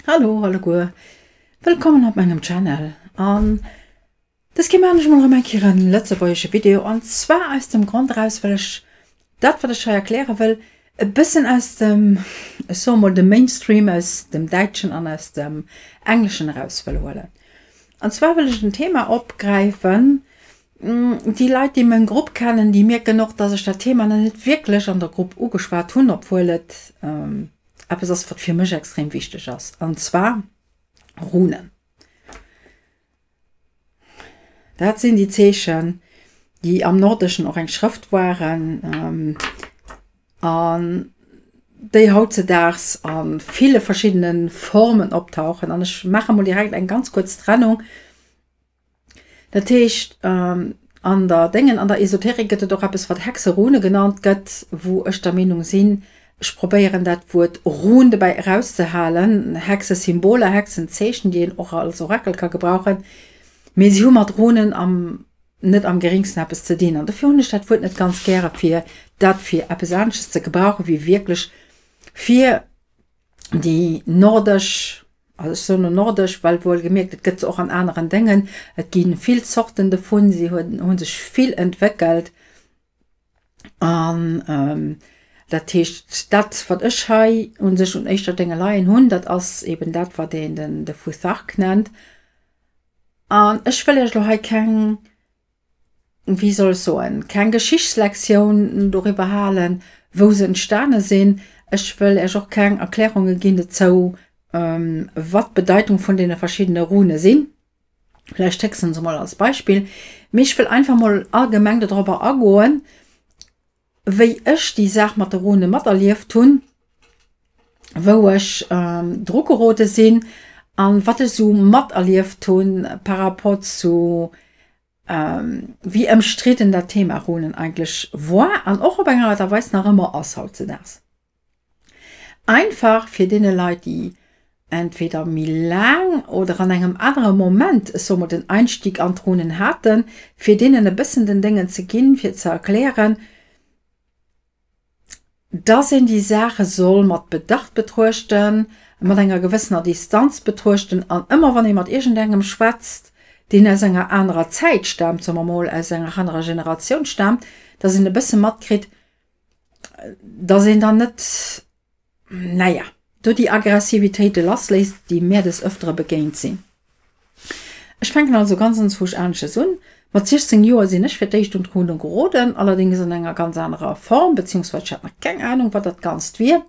Hallo alleguer, wëllkommen op mengem Channel an dës Kéier maan ech mol erëm eng Kéier en lëtzebuergesche Video an zwar aus dem Grond eraus well ech dat wat ech hei erkläre wëll e bëssen aus dem, ech soe mol dem Mainstream aus dem Däitschen an aus dem Engleschen eraus wëll huelen. An zwar wëll ech en Thema opgräifen, déi Leit déi meng Grupp kennen, déi mierken och dass ech dat Thema nach net wierklech an der Grupp ugeschwat hunn, obwuel et eppes ass, wat fir mech extrem wichteg ass, an zwar Runen. Dat sinn déi Zeechen, déi am Nordeschen och eng Schrëft waren an déi hautzedaags a ville verschiddene Formen optauchen. An ech maache mol direkt eng ganz kuerz Trennung. Dat heescht, an der Déngen, an der Esoterik gëtt et och eppes, wat Hexerune genannt gëtt, wou ech der Meenung sinn, ech probéieren dat Wuert Run dobäi erauszehalen, Hexesymboler, Hexenzeechen, déi een och als Orakel ka gebrauchen, mee si hu mat Runen am net am geringsten eppes ze dinn. An dofir hunn ech dat Wuert net ganz gäre fir dat fir eppes anesches ze gebrauchen, wéi wierklech fir déi nordesch, also ech soen elo nordesch, well wuel gemierkt, et gëtt se och an aneren Déngen, et gi vill Zorten dovun, si hunn hu sech vill entwéckelt an dat heescht, dat wat ech hei u sech un éischter Dénge leien hunn, dat ass eben dat wat een den de Futhark nennt. An ech wëll Iech elo hei keng wéi soll ech soen, keng Geschichtslektioun doriwwer halen, wou se entstane sinn. Ech wëll Iech och keng Erklärunge ginn dozou, wat d'Bedeitung vun deene verschiddene Rune sinn. Vläicht héchstens emol als Beispill. Mee ech wëll einfach mol allgemeng dodropper agoen, wéi ech déi Saach mat de Rune materlieft hunn, wou ech dru gerode sinn an wat ech esou materlieft hunn par rapport zu wéi ëmstridden dat Thema Runen eigentlech war an och op eng Aart a Weis nach ëmmer ass hautzedaags. Einfach fir deene Leit, déi entweder méi laang oder an engem anere Moment, ech soe mol, den Einstieg an d'Runen haten, fir deenen e bëssen den Déngen ze ginn, fir ze erklären, dass een déi Saache soll mat Bedacht betruechten, mat enger gewëssener Distanz betruechten an ëmmer wann ee mat iergendengem schwätzt, deen aus enger anerer Zäit staamt, soe mer mol aus enger anerer Generatioun staamt, dass een e bësse matkritt, dass een dann net naja, do déi Aggressivitéite lassléisst, déi mär des Ëftere begéint sinn. Ech fänken also ganz anzwousch anesches un. Mat 16 Joer sinn ech fir d'éischt un d'Rune geroden, allerdéngs an enger ganz anerer Form, beziehungsweise ech hat nach keng Ahnung, wat dat Ganzt wier.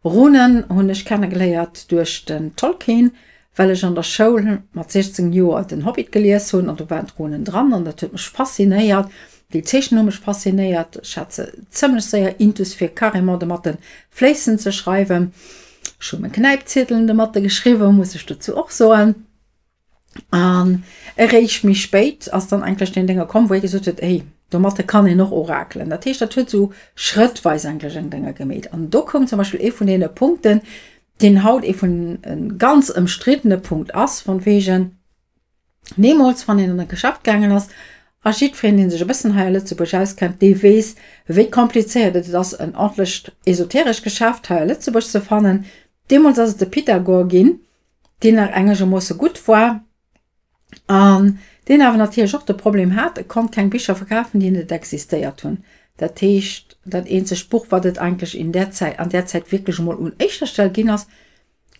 Runen hunn ech kennegeléiert duerch den Tolkien, well ech an der Schoul mat 16 Joer den Hobbit gelies hunn an do waren d'Runen dran an dat huet mech faszinéiert. Déi Zeechen hu mech faszinéiert. Ech hat se zëmmlech séier intus fir carrément domatten fléissend ze schreiwen. Ech hu meng Knäipziedelen domatte geschriwwen, muss ech dozou och soen. An eréischt méi spéit ass dann eigentlech deen Dénger komm, wou hie gesot huet, Hey, domatte kann een och orakelen. Dat heescht, dat huet esou schrëttweis eigentlech eng Dénger gemeet. An do koum zum Beispill ee vun deene Punkten, deen haut ee vun e ganz ëmstriddene Punkt ass, von wegen, deemools, wann een an e Geschäft gaangen ass, a jiddwereen, dee sech e bëssen hei a Lëtzebuerg auskennt, dee weess, wéi komplizéiert et ass, en ordentlecht esoterescht Geschäft hei a Lëtzebuerg ze fannen, deemools ass et de Pythagore ginn, deen nach engegermoosse gutt war an deen awer natierlech och de Problem hat, e konnt keng Bicher verkafen, déi net existéiert hunn. Dat heescht, dat eenzegt Buch, wat et eigentlech in där Zäit, an där Zäit wierklech emol un éischter Stell ginn ass,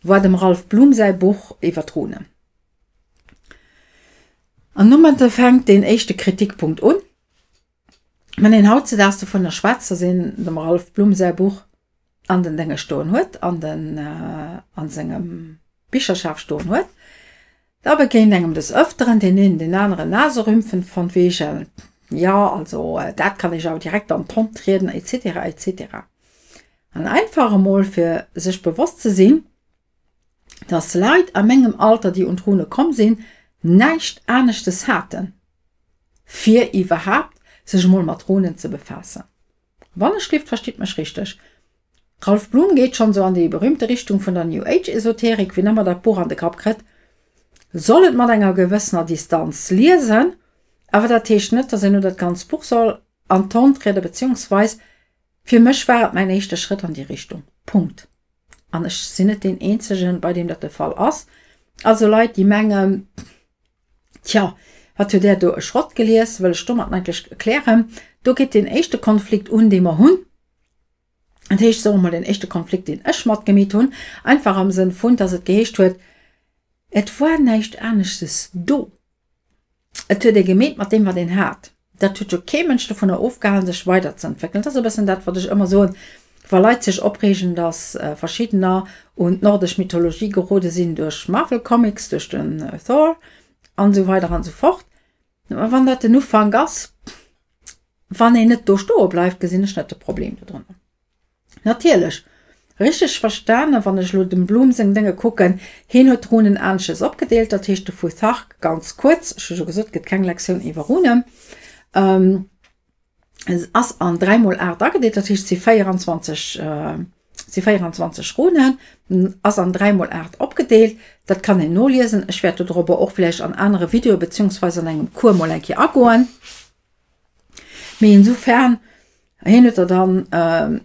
war dem Ralph Blum säi Buch iwwer d'Runen. An domadder fänkt deen éischte Kritikpunkt un. Wann een hautzedaags dovunner schwätzt, dass een dem Ralph Blum säi Buch an den Dénge stoen huet, an den a sengem Bicherschaf stoen huet, da begéint engem des Ëfteren deen een deen aneren Naserümpfen von wegen, jo also dat kann ech awer direkt an d'Hond trieden et cetera et cetera. An einfach emol fir sech bewosst ze sinn, dass Leit a mengem Alter, déi un d'Rune komm sinn, näischt aneschtes haten, fir iwwerhaapt sech emol mat Runen ze befaassen. Wannechgelift, verstitt mech richteg, Ralph Blum geet schonn sou an déi berühmte Richtung vun der New Age Esoterik, wien ëmmer dat Buch an de Kapp kritt, soll et mat enger gewëssener Distanz liesen, awer dat heescht net, dass een elo dat ganzt Buch soll an d'Hand trieden, beziehungsweis fir mech war et mäin éischte Schrëtt an déi Richtung. Punkt. An ech sinn net deen Eenzegen, bei deem dat de Fall ass. Also Leit, déi mengen, Tja, wat huet där do e Schrott gelies, wëll ech domat eigentlech erklären, do geet deen éischte Konflikt un, dee mer hunn. Dat heescht, soe mer mol, deen éischte Konflikt, deen ech matgemeet hunn, einfach am Sënn vun, dass et geheescht huet, et war näischt aneschtes do. Et huet ee gemeet mat deem, wat een hat. Dat huet jo kee Mënsch dovunner ofgehalen, sech weiderzeentwéckelen. Dat ass e bëssen dat, wat ech ëmmer soen, wa Leit sech opreegen, dass verschiddener un d'nordesch Mythologie gerode sinn duerch Marvel Comics, duerch den Thor an esou weider an esou fort. Mä wann dat den Ufank ass, wann een net do stoe bleift, gesinn ech net de Problem dodrënner. Natierlech, richteg verstanen, wann ech elo dem Blum seng Dénge kucken, hien huet d'Runen anesches opgedeelt, dat heescht de Futhark, ganz kuerz, ech hu jo gesot, et gëtt keng Lektioun iwwer Runen, ass an 3 mol 8 agedeelt, dat heescht et si 24, si 24 Runen, ass an 3 mol 8 opgedeelt, dat kann een noliesen. Ech wäert dodrobber och vläicht an anere Videoe beziehungsweise an engem Cours mol eng Kéier agoen. Mee insofern, hien huet der dann,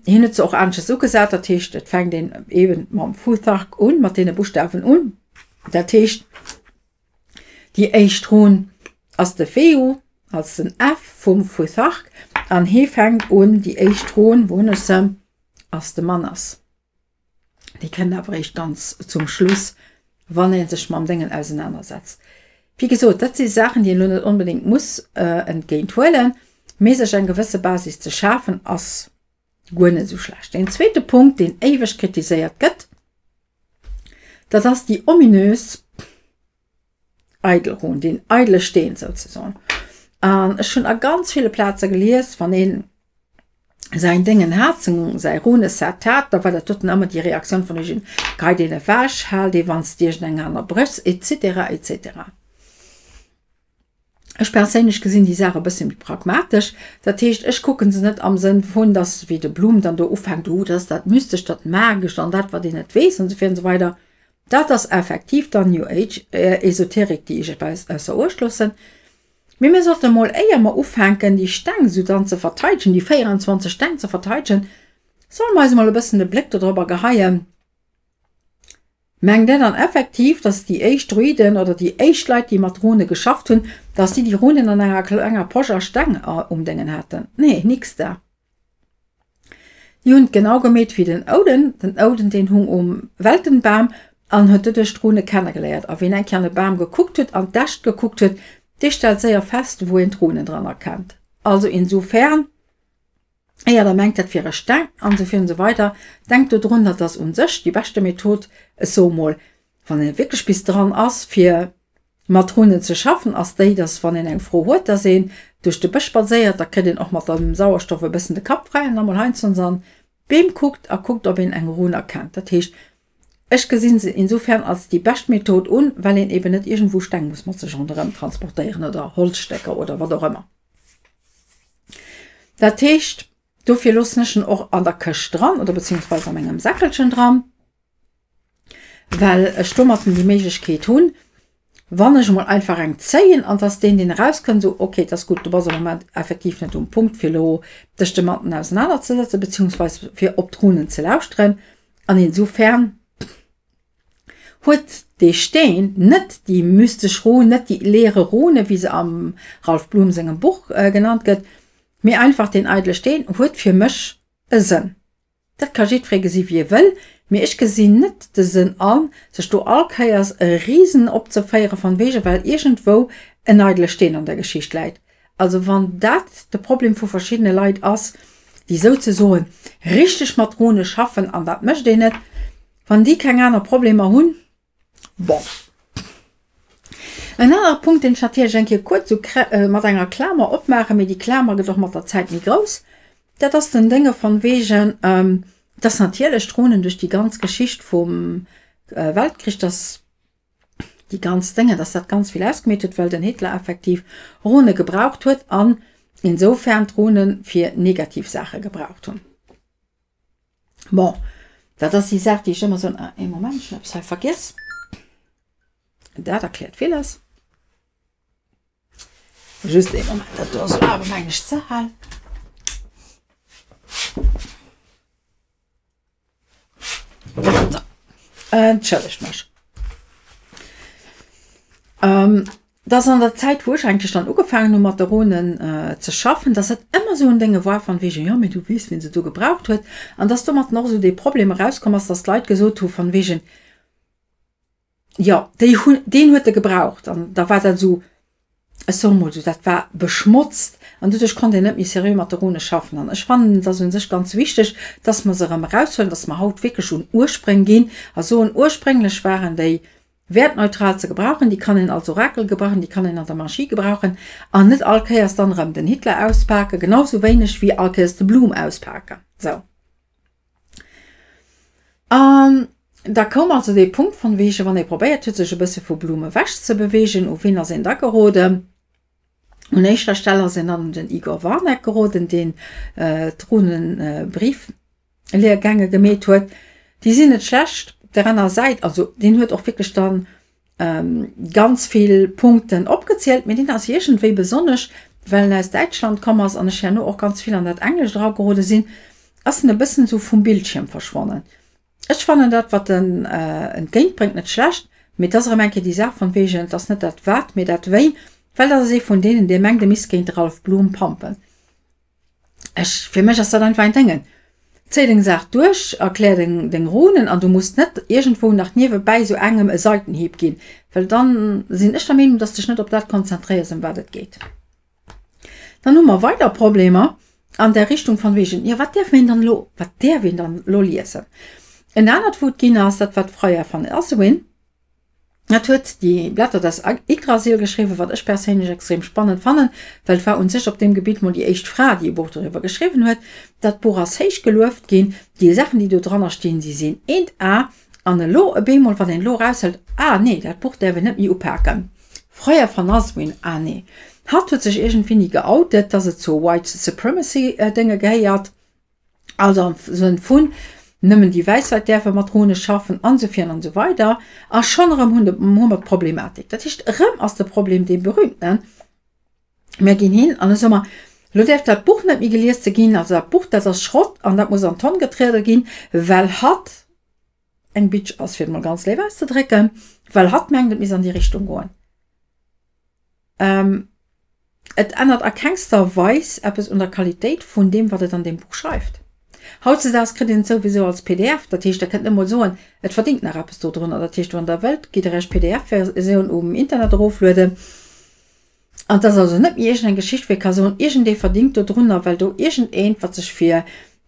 hien huet se och aneschters ugesat, dat heescht et fänkt een eben mam Futhark un, mat deene Buschtawen un. Dat heescht déi éischt Run ass de Fehu als den F vum Futhark an hie fänkt un, déi éischt Run, wou hunn ech se, ass de Manners. Déi kënnt awer eréischt ganz zum Schluss, wann ee sech mam Déngen ausenanersetzt. Wéi gesot, dat si Saachen, déi een elo net onbedéngt muss entgéint huelen, mee sech eng gewësse Basis ze schafen, ass guer net esou schlecht. Deen zweete Punkt, deen éiweg kritiséiert gëtt, dat ass déi ominös Eidelrun, deen eidele Steen souzesoen. An ech hunn a ganz ville Plaze gelies, wann een säin Déngen hat, seng, säi Runeset hat, da war dat doten ëmmer déi Reaktioun vun iergend, Gei deen ewech, hal dee wann s de iergend eng aner bréchs, et cetera, et cetera. Ech perséinlech gesinn déi Saach e bësse méi pragmatesch. Dat heescht, ech kucke se net am Sënn vun, dass, wéi de Blum dann do ufänkt, oh, dat ass dat Mystescht, dat Magescht an dat, wat een net weess an esou vir an esou weider. Dat ass effektiv dann New Age Esoterik, déi ech eppes ausser Uecht loossen. Mee mir sollte mol, éier mer ufänken, déi Steng esou dann ze verteidegen, déi 24 Steng ze verteidegen, solle mer eis emol e bëssen de Bléck dodrobber geheien. Mengt Der dann effektiv, dass déi éischt Druiden oder déi éischt Leit, déi mat Rune geschafft hunn, dass déi déi Runen an enger klenger Posch a Steng um Déngen haten? Nee, nix da. Déi hunn et genau gemeet wéi den Ouden. Den Ouden, deen hung um Weltenbam an huet doduerch d'Rune kennegeléiert. A wien eng Kéier an e Bam gekuckt huet, an d'Äscht gekuckt huet, dee stellt séier fest, wou een d'Runen dran erkennt. Also insofern, éier der mengt, dat wier e Steng an esou vir an esou weider, denkt do drun, dat ass un sech déi beschte Method, ech soe mol, wann een wierklech bis dran ass, fir mat Runen ze schaffen, ass déi, dass wann een eng Fro huet, dass een duerch de Bësch spadséiert, da kritt een och mat dem Sauerstoff e bëssen de Kapp fräi an da mol heiansdo an d'Beem kuckt a kuckt, ob een eng Run erkennt. Dat heescht, ech gesinn se insofern als déi bescht Method un, well een eben net iergendwou Steng muss mat sech ronderëm transportéieren oder Holzstécker oder wat och ëmmer. Dat heescht, dofir loossen ech en och an der Këscht dran oder beziehungsweise a mengem Säckelchen dran. Well ech domatten déi Méiglechkeet hunn, wann ech emol einfach eng zéien an dass deen, deen erauskënnt, esou, okay, et ass gutt, du bass am Moment effektiv net um Punkt, fir elo dech domatten ausenanerzesetzen, beziehungsweise fir op d'Runen ze lauschteren. An insofern huet dee Steen net déi mystesch Run, net déi leere Rune, wéi se am Ralph Blum sengem Buch genannt gëtt, mee einfach deen eidele Steen huet fir mech e Sënn. Dat ka jiddweree gesi wéi e wëll, mee ech gesinn net de Sënn an, sech do all Kéiers e Risen opzeféiere von wegen well iergendwou en eidele Steen an der Geschicht läit. Also wann dat de Problem vu verschiddene Leit ass, déi souzesoen richteg mat Rune schaffen, an dat mécht een net, wann déi keng aner Problemer hunn, Bon. En anere Punkt, deen ech natierlech eng Kéier kuerz esou mat enger Klamer opmaachen, mee déi Klamer gëtt och mat der Zäit méi grouss, dat ass den Dénge von wegen, dass natierlech d'Runen duerch déi ganz Geschicht vum Weltkrich, dass déi ganz Dénge, dass dat ganz vill ausgemeet huet, well den Hitler effektiv Rune gebraucht huet an insofern d'Rune fir negativ Saache gebraucht hunn. Bon, dat ass déi Saach, déi ech ëmmer soen, ah, ee Moment, ech hunn eppes hei vergiess. Dat erkläert villes. Just ee Moment, dat do ass elo awer, meng ech, ze hell. Entschëllegt mech. Dass an der Zäit, wou ech eigentlech dann ugefaangen hu mat de Runen ze schaffen, dass dat ëmmer esou en Dénge war von wegen, jo, mee du weess, wien se do gebraucht huet. An dass domatten och esou dee Problem erauskomm ass, dass d'Leit gesot hu von wegen, jo, déi hunn, deen huet e gebraucht. An da war dat esou, ech soe mol esou, dat war beschmotzt an doduerch konnt een net méi seriö mat de Rune schaffen. An ech fannen, et ass u sech ganz wichteg, dass mer se erëm eraushuelen, dass mer haut wierklech un Urspréng ginn a soen, ursprénglech waren déi wertneutral ze gebrauchen, déi kann een als Orakel gebrauchen, déi kann een an der Magie gebrauchen an net all Kéiers dann erëm den Hitler auspaken, genau sou wéineg wéi all Kéiers de Blum auspaken. Sou. An da koum also dee Punkt von wegen, wann ee probéiert huet sech e bësse vu Blum ewech ze bewegen, u wien ass een da geroden? Un éischter Stell ass een dann un den Igor Warneck geroden, deen d'Runenbrief Lehrgänge gemeet huet, déi sinn net schlecht. Op der anerer Säit, also deen huet och wierklech dann ganz vill Punkten opgezielt, mee deen ass iergendwéi besonnesch, well en aus Däitschland komm ass an ech herno och ganz vill an dat Englescht eragerode sinn, ass en e bëssen esou vum Bildschierm verschwonnen. Ech fannen dat, wat en entgéintbréngt, net schlecht, mee et ass erëm eng Kéier déi Saach von wegen, et ass net dat wat, mee dat wéi, well dat ass ee vun deenen, dee mengt, e misst géint de Ralph Blum pampen. Ech, fir mech ass dat einfach een Déngen. Zéi deng Saach duerch, erklär deng, deng Runen an du muss net iergendwou nach niewebäi sou engem e Seitenhieb ginn, well dann sinn ech der Meenung, dass dech net op dat konzentréiers, ëm wat et geet. Dann hu mer weider Problemer an där Richtung von wegen, jo wat däerf een dann elo, wat däerf een dann elo liesen? En anert wou et ginn ass, dat war d'Freya van Aswin. Dat huet déi Blätter des Yggdrasil geschriwwen, wat ech perséinlech extrem spannend fannen, well et war un sech op deem Gebitt mol déi éischt Fra, déi e Buch doriwwer geschriwwen huet. Dat Buch ass héich gelueft ginn, déi Saachen, déi do dranner stinn, déi sinn eent A. An elo op eemol, wann een elo eraushëlt, ah nee, dat Buch däerf een net méi upaken. Freya van Aswin, ah nee. Hatt huet sech iergendwéini geoutet, dass et zur White Supremacy Dénge gehéiert. Also am Sënn vun, nëmmen déi wäiss Leit däerfe mat Rune schaffen an esou virun an esou weider. A schonn erëm hunn hu mer d'Problematik. Dat heescht, erëm ass de Problem dee berühmten, Mir ginn hin an da soe mer, elo däerf dat Buch net méi gelies ze ginn, also dat Buch dat ass Schrott an dat muss an d'Tonn getriedelt ginn, well hatt eng Bitch ass, fir et mol ganz léif auszedrécken, well hatt mengt, et misst an déi Richtung goen. Et ännert a kengster Weis eppes un der Qualitéit vun deem, wat et an deem Buch schreift. Hautzedaags kritt een et souwisou als pdf, dat heescht, Der kënnt net emol soen, et verdéngt nach eppes dodrunner. Dat heescht, wann Der wëllt, gitt Der Iech d'PDF-Versioun um Internet eroflueden. An et ass also net méi iergendeng Geschicht, wou ee ka soen, iergendee verdéngt dodrunner, well do iergendeent, wat sech fir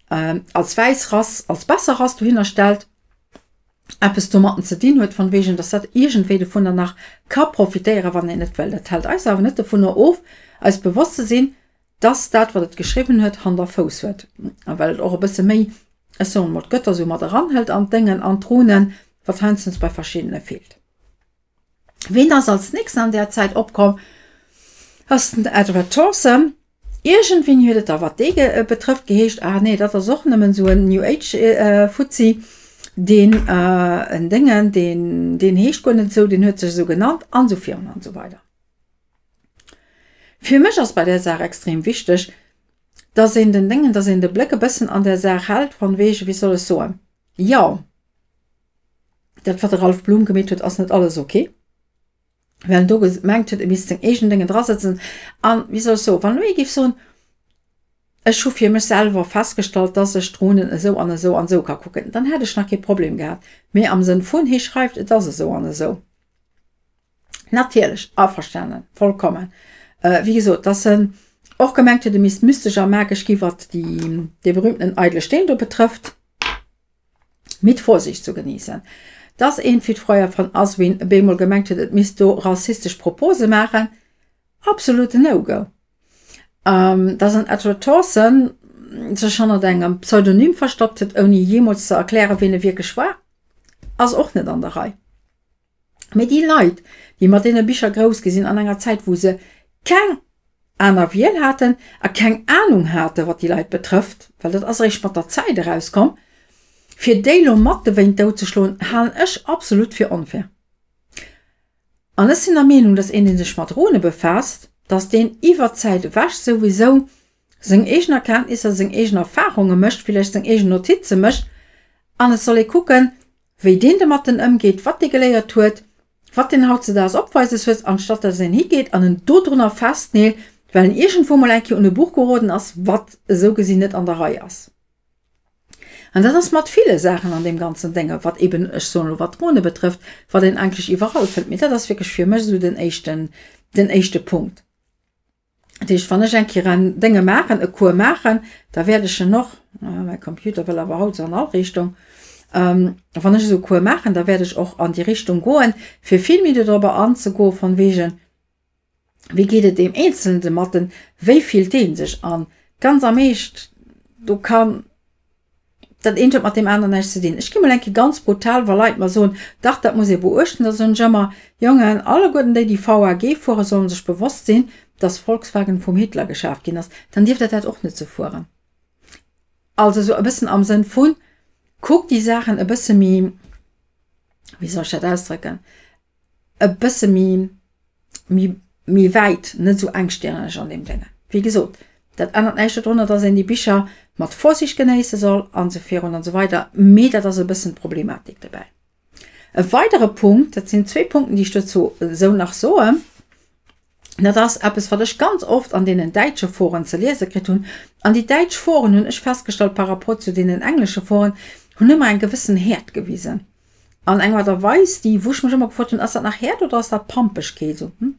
als wäiss Rass, als besser Rass dohinner stellt, eppes domatten ze dinn huet, von wegen, dass dat iergendwéi dovunner nach ka profitéieren, wann een et wëll. Dat hält eis awer net dovunner of, eis bewosst ze sinn, dass dat, wat et geschriwwen huet, Hand a Fouss huet, a well et och e bësse méi, ech soen emol, d'Gëtter esou mat eranhëlt an d'Déngen, an d'Runen, wat heiansdens bei verschiddene feelt. Ween ass als nächsten an där Zäit opkomm? Ass den Edward Towson. Iergendwéini huet et da, wat dee betrëfft, geheescht, ah nee, dat ass och nëmmen esou en New Age Fuzzi, deen en Déngen, deen, deen heescht guer net esou, deen huet sech esou genannt an esou virun an esou weider. Fir mech ass bei där Saach extrem wichteg, dass een den Déngen, dass een de Bléck e bëssen an där Saach hält von wegen, wéi soll ech soen, jo, dat wat de Ralph Blum gemeet huet, ass net alles ok. Well en do gemengt huet, e misst seng eegen Déngen drasëtzen. An, wéi soll ech soen, wann elo ee géif soen, ech hu fir mech selwer festgestallt, dass ech d'Runen esou an esou an esou ka kucken, dann hätt ech nach kee Problem gehat. Mee am Sënn vun, hie schreift, et ass esou an esou. Natierlech, averstanen, vollkommen. Wéi gesot, dass en och gemengt huet, e misst mystesch a magesch gi wat déi, dee berühmten eidele Steen do betrëfft. Mit Vorsicht zu genießen. Dass een wéi d'Freya van Aswin bemol gemengt huet, et misst do rassistesch Propose maachen, absolute No-Go. Dass en Edward Towson sech hannert engem Pseudonym verstoppt huet, ouni jeemools ze erklären, wien e wierklech war, ass och net an der Rei. Mee déi Leit, déi mat deene Bicher grouss gi sinn an enger Zäit, wou se keng aner Wiel haten a keng Anung haten, wat déi Leit betrëfft, well dat ass eréischt mat der Zäit erauskomm, fir déi elo mat de Wéint doutzeschloen, halen ech absolut fir onfair. An ech sinn der Meenung, dass een, dee sech mat Rune befaasst, dass deen iwwert d'Zäit ewech souwisou seng eegen Erkenntnisser, seng eegen Erfarunge mécht, villäicht seng eegen Notize mécht an et soll ee kucken. wéi deen domatten ëmgeet, wat dee geléiert huet, wat deen hautzedaags opweises huet, anstatt dass een higeet an en dodrunner festneelt, well en iergendwou mol eng Kéier un e Buch geroden ass, wat esou gesinn net an der Rei ass. An dat ass mat ville Saachen an deem ganzen Dénge, wat eben, ech soen elo, wat d'Rune betrëfft, wat een eigentlech iwwerall fënnt. Mee dat ass wierklech fir mech esou den éischten, den éischte Punkt. Dat heescht, wann ech eng Kéier en Dénge maachen, e Cours maachen, da wäert ech en och, mäi Computer wëll awer haut esou an all Richtung, wann ech esou e Cours maachen, da wäert ech och an déi Richtung goen, fir vill méi dodrobber anzegoen, von wegen, Wéi geet et deem Eenzelnen domatten? Wéi fillt dee sech? An ganz am Eescht, do kann dat eent huet mat deem aneren näischt ze dinn. Ech gi mol eng Kéier ganz brutal, wa Leit mer soen, dach dat muss ee beuechten, da soen ech ëmmer, Jongen, alleguerten déi, déi VAG fueren, sollen sech bewosst sinn, dass Volkswagen vum Hitler geschaaft ginn ass, dann dierft der dat och net sou fueren. Also sou e bëssen am Sënn vun, kuckt déi Saachen e bësse méi, wéi soll ech dat ausdrécken, e bësse méi, méi, méi wäit, net esou engstirneg an deem Déngen. Wéi gesot, dat ännert näischt dodrunner, dass een déi Bicher mat Vorsicht genéisse soll an esou virun an esou weider, mee dat ass e bëssen d'Problematik dobäi. E weidere Punkt, dat sinn zwee Punkten, déi ech dozou esou nach soen, dat ass eppes, wat ech ganz oft an deenen däitsche Foren ze liese kritt hunn, an déi däitsch Foren, hunn ech festgestallt, par rapport zu deenen englesche Foren, hunn ëmmer eng gewëssen Häert gewisen. An eng Art a Weis, déi, wou ech mech ëmmer gefrot hunn, ass dat nach Häert oder ass dat Pampegkeet? Esou, hm?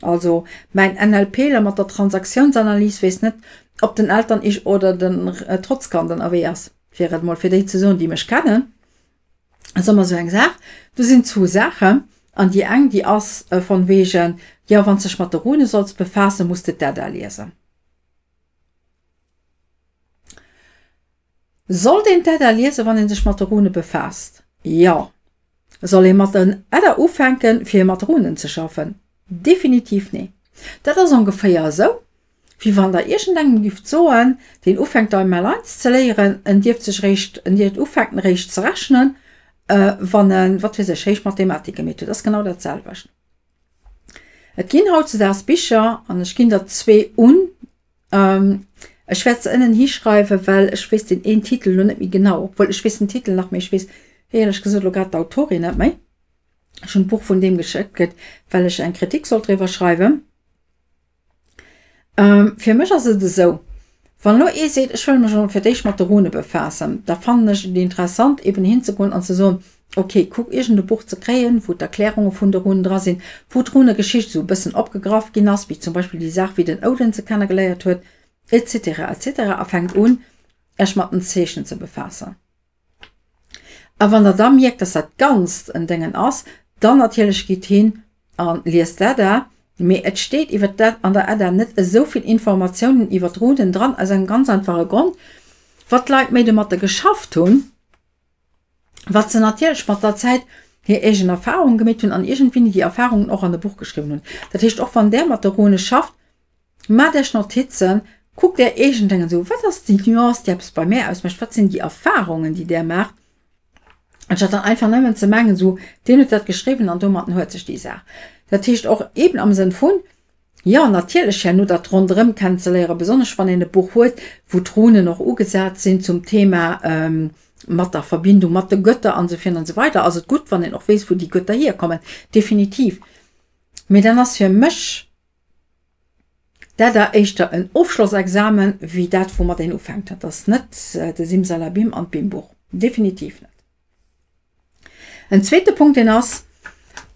Also, mäin NLPler mat der Transaktionsanalys weess net, ob den Eltern-Ich oder den Trotzkand ënnerwee ass, fir et mol fir déi ze soen, déi mech kennen. Ass ëmmer esou eng Saach. Do sinn zwou Saachen, an déi eng, déi ass von wegen, jo, wann s dech mat de Rune solls befaassen, muss de d'Edda liesen. Sollt een d'Edda liesen, wann ee sech mat de Rune befaasst? Jo. Soll ee mat den Edda ufänken, fir mat Runen ze schaffen? Definitiv nee. Dat ass ongeféier esou, wéi wann der iergendengem gift soen, deen ufänkt Einmaleins ze léieren, en dierft sech réischt, en dierft ufänken réischt ze rechnen, wann en, wat weess ech, héich Mathematik gemeet huet. Dat ass genau dat selwecht. Et ginn hautzedaags Bicher, an ech ginn der zwee un, Ech wäert se ënnen hischreiwen, well ech weess deen een Titel elo net méi genau, obwuel ech weess den Titel nach, mee ech weess éierlech gesot elo grad d'Autorin net méi. Ech hunn d'Buch vun deem geschéckt kritt, well ech eng Kritik sollt driwwer schreiwen. Fir mech ass et esou, wann elo ee seet, ech wëll mech elo fir d'éischt mat de Rune befaassen, da fannen ech et interessant eben hinzegoen an ze soen, Ok, kuck iergend e Buch ze kréien, wou d'Erklärunge vun de Runen dra sinn, wou d'Runegeschicht esou e bëssen opgegraff ginn ass, wéi zum Beispill déi Saach, wéi den Ouden se kennegeléiert huet, etc. Etc. A fänkt un, Iech mat den Zeechen ze befaassen. A wann Der da mierkt, dass dat Ganzt en Déngen ass, dann natierlech gitt hin a liest d'Edda. Mee et steet iwwer d'Ed an der Edda net esou vill Informatiounen iwwer d'Runen dran, aus engem ganz einfache Grond, Wat d'Leit méi domatter geschafft hunn, wat se natierlech mat der Zäit hir eegen Erfahrungen gemeet hunn an iergendwéini déi Erfahrungen och an e Buch geschriwwen hunn. Dat heescht, och wann där mat de Rune schafft, maacht Iech Notizen, kuckt är eegen Déngen esou, wat ass déi Nuance, déi eppes bei mär ausmécht, wat sinn déi Erfahrungen, déi där maacht, anstatt dann einfach nëmmen ze mengen, esou, deen huet dat geschriwwen an domatten huet sech déi Saach. Dat heescht och eeben am Sënn vun, Jo, natierlech herno dat ronderëm kennenzeléieren, besonnesch wann een e Buch huet, wou d'Runen och ugesat sinn zum Thema mat der Verbindung mat de Götter an esou virun an esou weider, ass et gutt, wann een och weess, wou déi Götter hierkommen, definitiv. Mee dann ass fir mech dat da éischter en Ofschlossexamen wéi dat, woumat een ufänkt. Dat ass net de Simsalabim an d'Bimbuch, definitiv net. En zweete Punkt deen ass,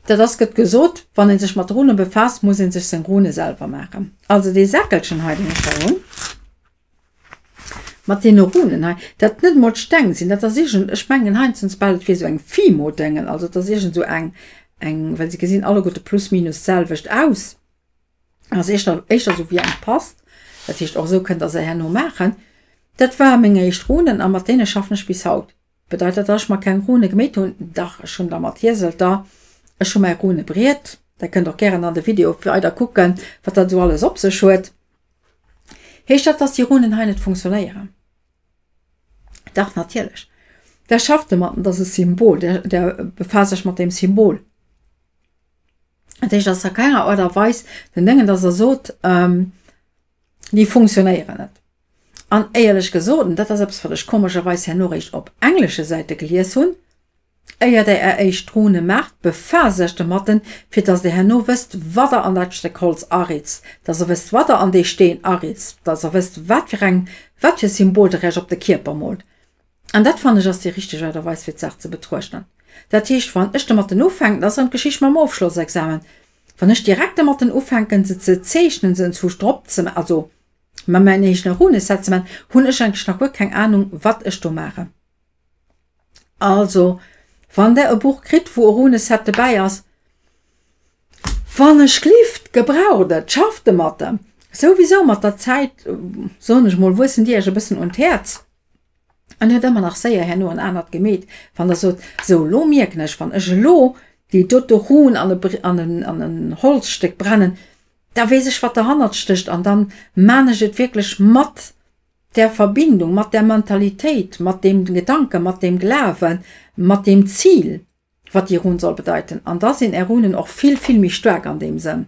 dat ass, gëtt gesot, wann ee sech mat Rune befaasst, muss ee sech seng Rune selwer maachen. Also dee Säckelchen hei, deen ech hei hunn, mat deene Runen hei, dat net emol Steng sinn, dat ass iergend, ech mengen heiansdo bal et wier esou eng Fimo-Déngen, also et ass iergend esou eng, eng, well se gesinn alleguerte plus minus d'selwecht aus, ass éischter, éischter esou wéi eng Past, dat heescht och esou kënnt der se herno maachen. Dat ware meng éischt Runen a mat deene schaffen ech bis haut. Bedeit dat, dass ech mer keng Rune gemeet hunn? Dach, ech hunn der mat Hieselter. Ech hu mäi Runebriet. Der kënnt och gären an de Video weider kucken, wat dat esou alles op sech huet. Heescht dat, dass déi Runen hei net funktionéieren? Dach, natierlech. Der schafft domatten, dat ass e Symbol, der, der befaasst sech mat deem Symbol. Dat heescht, dass a kenger Art a Weis den Déngen, dass der sot, Déi funktionéieren net. An éierlech gesot, an dat ass eppes, wat ech komescherweis herno réischt op englesche Säite gelies hunn. Éier der är éischt Rune maacht, befaasst iech domatten, fir dass der herno wësst, wat der an dat Stéck Holz aritzt, dass der wësst, wat der an dee Steen aritzt, dass der wësst, wat fir eng, wat fir Symbol der iech op de Kierper moolt. An dat, fannen ech, ass déi richteg Aart a Weis, fir d'Saach ze betruechten. Dat heescht, wann ech domatten ufänken, dat ass erëm d'Geschicht mam Ofschlossexamen, wann ech direkt domatten ufänken, se ze zeechnen, se enzwousch drop ze, also mer mäin eegene Runeset ze maachen, hunn ech eigentlech nach guer keng Anung, wat ech do maachen. Also, wann der e Buch kritt, wou e Runeset dobäi ass, wann ech glift, gebraucht et, schafft domatten. Souwisou mat der Zäit, soen ech mol, wuessen déi iech e bëssen un d'Häerz. An huet ëmmer nach séier herno en anert gemeet, wann der sot, Sou, elo mierken ech, wann ech elo déi dote Run an e, an en, an en Holzstéck brennen, da weess ech, wat derhannert stécht an dann maan ech et wierklech mat där Verbindung, mat där Mentalitéit, mat deem Gedanken, mat deem Glawen, mat deem Zil, wat déi Run soll bedeiten. An da sinn är Runen och vill, vill méi staark an deem Sënn.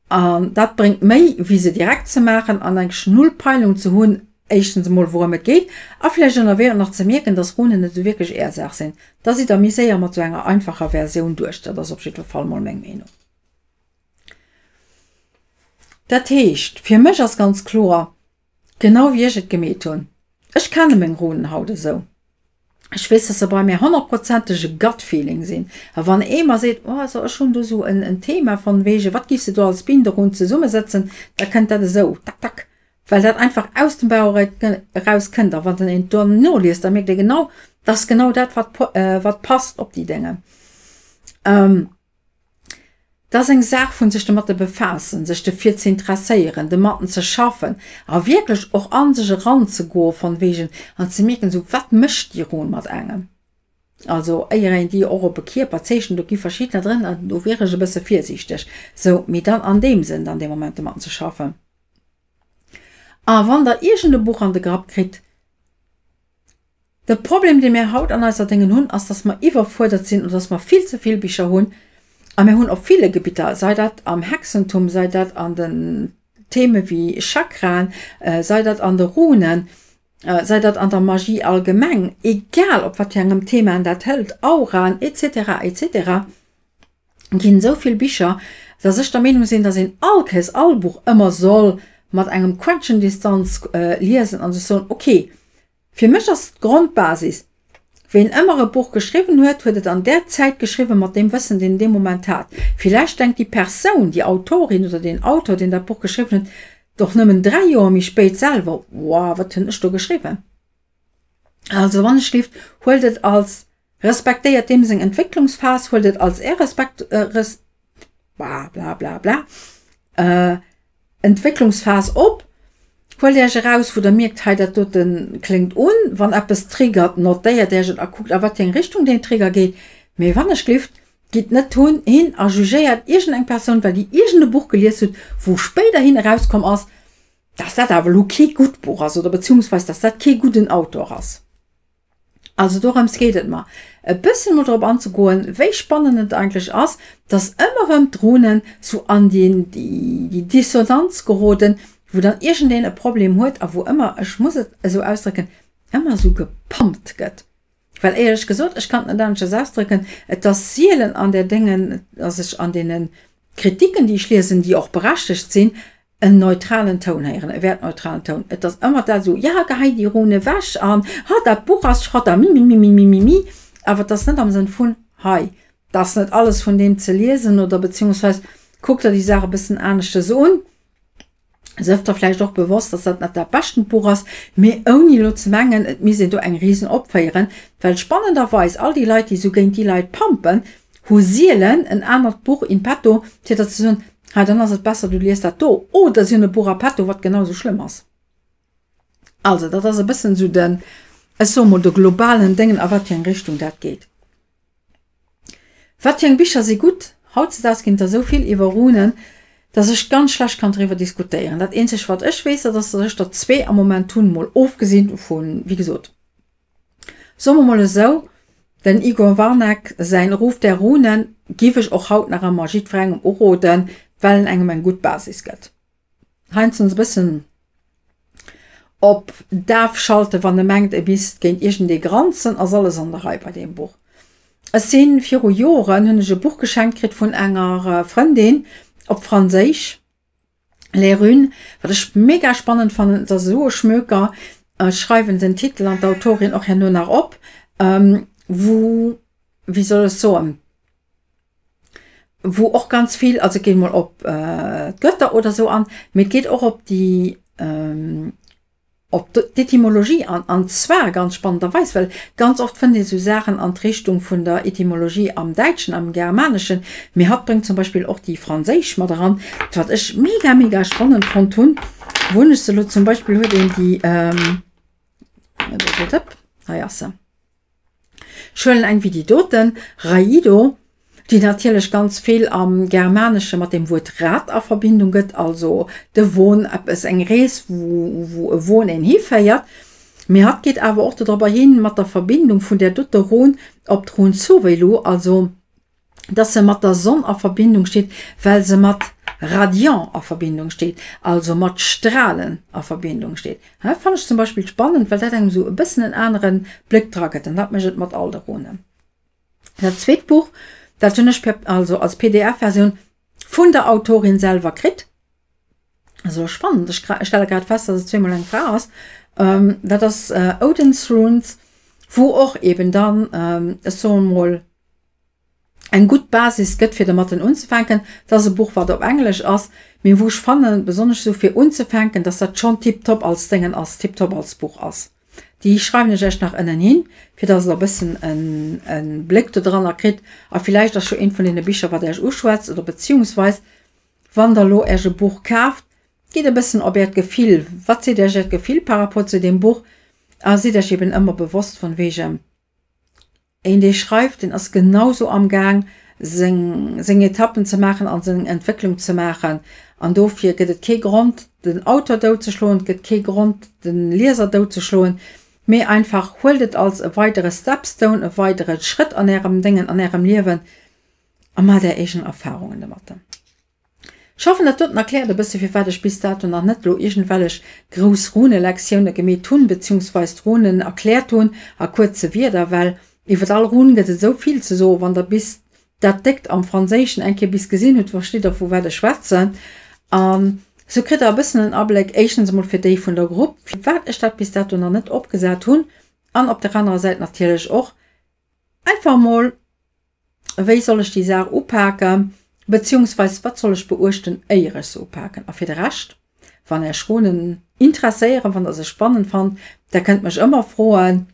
An dat bréngt méi, wéi se direkt ze maachen an eng null Peilung ze hunn, éischtens emol wourëm et geet a vläicht ënnerwee och nach ze mierken, dass Runen net esou wierklech Är Saach sinn. Da sidd Der méi séier mat esou enger einfacher Versioun duerch. Dat ass op jiddwer Fall mol meng Meenung. Dat heescht, fir mech ass ganz kloer, Genau wéi ech et gemeet hunn. Ech kenne meng Runen haut esou. Ech weess, dass se bei mär honnertprozenteg e Gut Feeling sinn. A wann ee mer seet, oh also ech hunn do esou en en Thema von wegen, wat giffs de do als Binderun zesummesetzen, da kënnt dat esou, tak tak, well dat einfach aus dem Bauch eraus kënnt. A wann een et dann noliest, da mierkt ee genau, dass genau dat wat wat passt op déi Déngen. Et ass eng Saach vun sech domatte befaassen, sech dofir ze interesséieren, domatten ze schaffen a wierklech och a sech eranzegoe von wegen an ze mierken, esou wat mécht déi Run mat engem. Also éier een déi och op e Kierper zeechent, do gi verschiddener drënner an do wier ech e bësse virsiichteg, sou, mee dann an deem Sënn dann dee Moment domatten ze schaffen. A wann der iergend e Buch an de Grapp kritt, De Problem, dee mir haut an eiser Déngen hunn, ass, dass mer iwwerfuerdert sinn oder dass mer vill ze vill Bicher hunn. A mir hunn op ville Gebitter, sei dat am Hexentum, sei dat an den Theme wéi Chakraen, sei dat an de Runen, sei dat an der Magie allgemeng, egal op wat fir engem Thema een dat hëlt, Auraen et cetera, et cetera, ginn esou vill Bicher, dass ech der Meenung sinn, dass een all Kéiers all Buch ëmmer soll mat engem Quäntchen Distanz liesen a sech soen, okay, Fir mech ass d'Grondbasis, Ween ëmmer e Buch geschriwwen huet, huet et an där Zäit geschriwwen mat deem Wëssen, deen en dee Moment hat. Villäicht denkt déi Persoun, déi Autorin oder deen Autor, deen dat Buch geschriwwen huet, och nëmmen 3 Joer méi spéit selwer, Wow, wat hunn ech do geschriwwen? Also wann ech lift, huelt et als, respektéiert deem seng Entwécklungsphas, huelt et als är Respekt, Res, bla bla bla bla, Entwécklungsphas op. Huelt Iech eraus, wou der mierkt, hei dat dote kléngt un. Wann eppes triggert, notéiert Iech et a kuckt a wat fir eng Richtung deen Trigger geet. Mee wann ech glift, gitt net hin a jugéiert iergend eng Persoun, well déi iergend e Buch gelies huet, wou spéiderhin erauskomm ass, dass dat awer elo kee gutt Buch ass oder beziehungsweis dass dat kee gudden Autor ass. Also dorëms geet et mer, e bëssen emol drop anzegoen, wéi spannend et eigentlech ass, dass ëmmer erëm d'Runen sou an déi, déi Dissonanz geroden, wou dann iergendeen e Problem huet a wou ëmmer, ech muss et esou ausdrécken, ëmmer esou gepampt gëtt. Well éierlech gesot, ech kann et net aneschters ausdrécken, et ass sielen an där Déngen, dass ech an deene Kritiken, déi ech liesen, déi och berechtegt sinn, en neutralen Toun héieren, e wäertneutralen Toun. Et ass ëmmer dat esou, ja, gehei déi Run ewech an ha, dat Buch ass Schrott a mimimimimimimi. Awer et ass net am Sënn vun, hei, dat ass net alles vun deem ze liesen oder beziehungsweis kuck der déi Saach e bëssen aneschtes un. Sëff der vläicht och bewosst, dass dat net dat beschtent Buch ass, mee ouni elo ze mengen, et misst een do eng Risen opféieren, well spannenderweis all déi Leit, déi esou géint déi Leit pampen, hu sielen en anert Buch in petto, fir der ze soen, hei, dann ass et besser, du liest dat do, oder si hunn e Buch a petto, wat genau esou schlëmm ass. Also, dat ass e bëssen esou den, ech soe mol, de globalen Déngen, a wat fir eng Richtung dat geet. Wat fir eng Bicher si gutt? Hautzedaags ginn et der esou vill iwwer Runen, dass ech ganz schlecht kann driwwer diskutéieren. Dat eenzegt, wat ech weess, dat ass, dass ech der zwee am Moment hunn, mol ofgesinn vu, wéi gesot, soe mer mol esou, den Igor Varnek säin Ruf der Runen giff ech och haut nach ëmmer jiddwerengem uroden, well en engem eng gutt Basis gëtt. Heiansdo e bëssen. Op daf schalten, wann e mengt, e misst géint iergendee granzen, ass alles an der Rei bei deem Buch. Ech si viru Joren, hunn ech e Buch geschenkt kritt vun enger Frëndin op Franséisch, Les Runes, wat ech mega spannend fannen. Et ass esou e Schmöker, ech schreiwen den Titel an d'Autorin och herno nach op, wou, wéi soll ech soen, wou och ganz vill, also geet mol op d'Götter oder sou an, mee et geet och op déi op d'Etymologie an, an zwar ganz spannenderweis, well ganz oft fënnt ee sou Saachen an d'Richtung vun der Etymologie am Däitschen, am Germaneschen, mee hatt bréngt zum Beispill och déi franséisch mat eran, wat ech mega mega spannend fonnt hunn. Wou hunn ech se elo? Zum Beispill huet een déi, hei ass se. Ech huelen eng wéi déi doten, Raido, déi natierlech ganz vill am Germanesche mat dem Wuert Rad a Verbindung gëtt, also de Won, eppes, eng Rees, wou wou e Won een hiféiert. Mee hatt geet awer och dodropper hin mat der Verbindung vun där dote Run op d'Run Sowelu, also dass se mat der Sonn a Verbindung steet, well se mat Radiant a Verbindung steet, also mat Strahlen a Verbindung steet. Dat fannen ech zum Beispill spannend, well dat engem esou e bëssen en anere Bléck dra gëtt. An dat mécht et mat all de Runen. Dat zweet Buch, dat hunn ech per, also als PDF-Versioun vun der Autorin selwer kritt. Also spannend, ech stelle grad fest, dass et zweemol eng Fra ass. Dat ass Odin's Runes, wou och eben dann, ech soe mol, eng gutt Basis gëtt fir dermatten unzefänken. Dat ass e Buch wat op Englesch ass, mee wou ech fannen, besonnesch esou fir unzefänken, dass dat schonn tiptop als Déngen ass, tiptop als Buch ass. Déi schreiwen ech iech nach ënnen hin, fir dass der e bëssen e Bléck dodranner kritt a villäicht ass scho eent vun deene Bicher wat iech uschwätzt oder beziehungsweis wann der elo iech e Buch kaaft, gitt e bëssen op äert Gefill, wat seet iech äert Gefill par rapport zu deem Buch a sidd iech eben ëmmer bewosst von wegen Een dee schreift, deen ass genau sou am Gaang seng seng Etappen ze maachen an seng Entwécklung ze maachen. An dofir gëtt et kee Grond den Auteur doutzeschloen, et gëtt kee Grond de Lieser doutzeschloen, mee einfach huelt et als e weidere Stepstone, e weidere Schrëtt an ärem Déngen, an ärem Liewen a maacht är eegen Erfahrungen domatten. Ech hoffen dat doten erkläert e bësse firwat ech bis dato nach net elo iergendwellech grouss Runelektioune gemeet hunn, beziehungsweis d'Runen erkläert hunn a kuerze Wierder, well iwwert all Run gëtt et esou vill ze soen. Wann der bis dat Déckt am Franséischen eng Kéier bis gesinn hutt, verstitt der vu wat ech schwätzen. An esou kritt der e bëssen en Abléck, éischtens emol fir déi vun der Grupp, firwat ech dat bis dato nach net opgesat hunn, an op der anerer Säit natierlech och einfach emol, Wéi soll ech déi Saach upaken, beziehungsweis wat soll ech beuechten, éier ech se upaken? A fir de Rescht, wann Äech Runen interesséieren, wann Der se spannend fannt, Der kënnt mech ëmmer froen.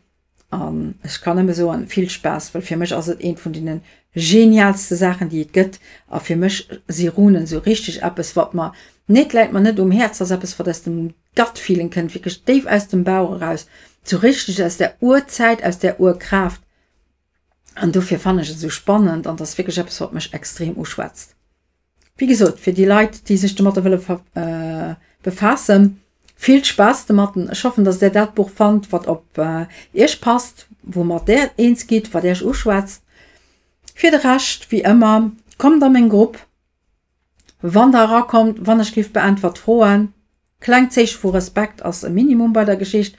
An ech kann nëmme soen, vill Spaass, well fir mech ass et eent vun deene genialste Saachen, déi et gëtt. A fir mech si Runen esou richteg eppes, wat mer, nee, et läit mer net um Häerz, ass eppes, wat aus dem Gut Feeling kënnt, wierklech déif aus dem Bauch eraus, sou richteg aus der Urzäit, aus der Urkraaft. An dofir fannen ech et esou spannend an et ass wierklech eppes, wat mech extrem uschwätzt. Wéi gesot, fir déi Leit, déi sech domatter wëlle befaassen, vill Spaass domatten. Ech hoffen, dass där dat Buch fannt, wat op iech passt, woumat där eens gitt, wat iech uschwätzt. Fir de Rescht, wéi ëmmer, kommt a meng Grupp. Wann der erakommt, wann ech giff beäntwert Froen, klengt Zeeche vu Respekt ass e Minimum bei der Geschicht,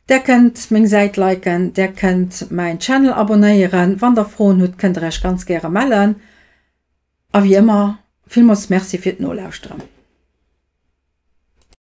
där kënnt meng Säit liken, där kënnt mäin Channel abonéieren. Wann der Froen hutt, kënnt der iech ganz gäre mellen. A wéi ëmmer, villmools Merci fir d'Nolauschteren.